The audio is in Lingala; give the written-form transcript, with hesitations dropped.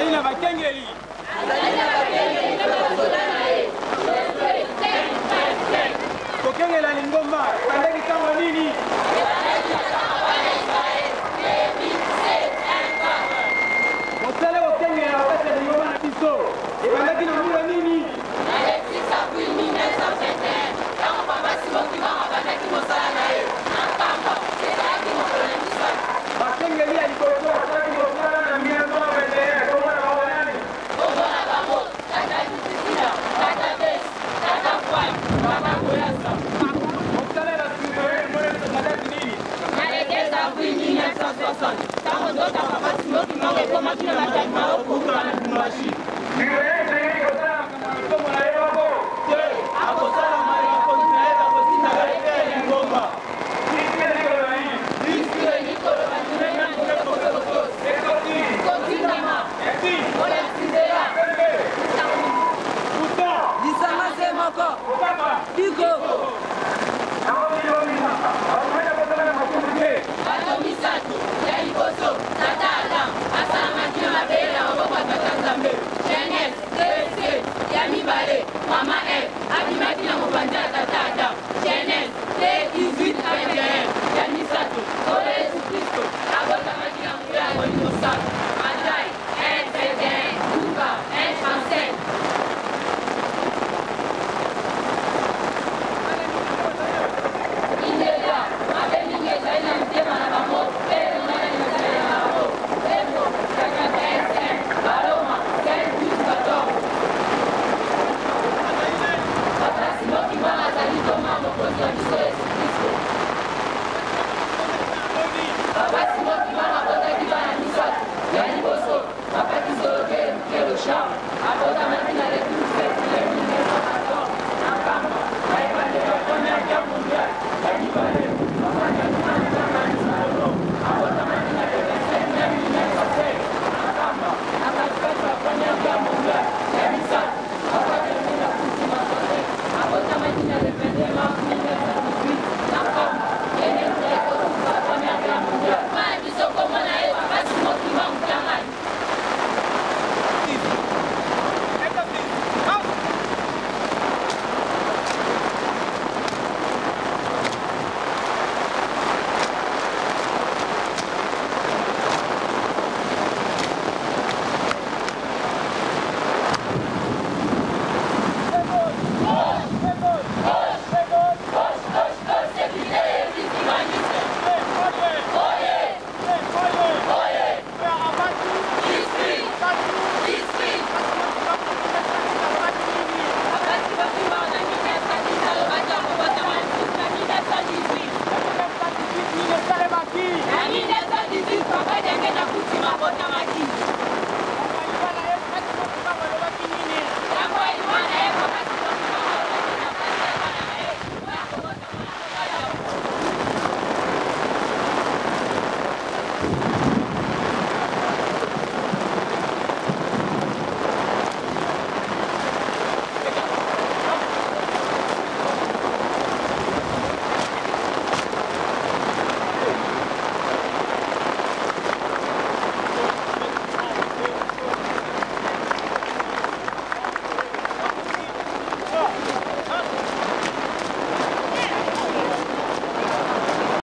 Azali na bakengeli. Azali na bakengeli mpe basoda na ye. Josue 5, 25. Kokengela lingomba ebandaki ntango nini? Ebandaki na ntango bana Israele, Nehemie 7, 1, 4. Mosala ya kokengela na kati ya lingomba na biso ebandaki na mbula nini? Na le 6 avril 1921, ntango Papa Simon Kimbangu abandaki mosala na ye na Nkamba, ezalaki mokolo ya misato. Bakengeli ya liboso basalaki mosala na 1921, kombo na bango banani? Kombo na bango, Tata Kisisila, Tata Besi, Tata Fwani, Papa Koyasa. Mosala ya ba surveillants emonani na date nini? Na le 15 avril 1960, ntango nzoto ya Papa Simon Kimbangu ekomaki na Matadi Mao Kuruka na Lubumbashi. Surveillant.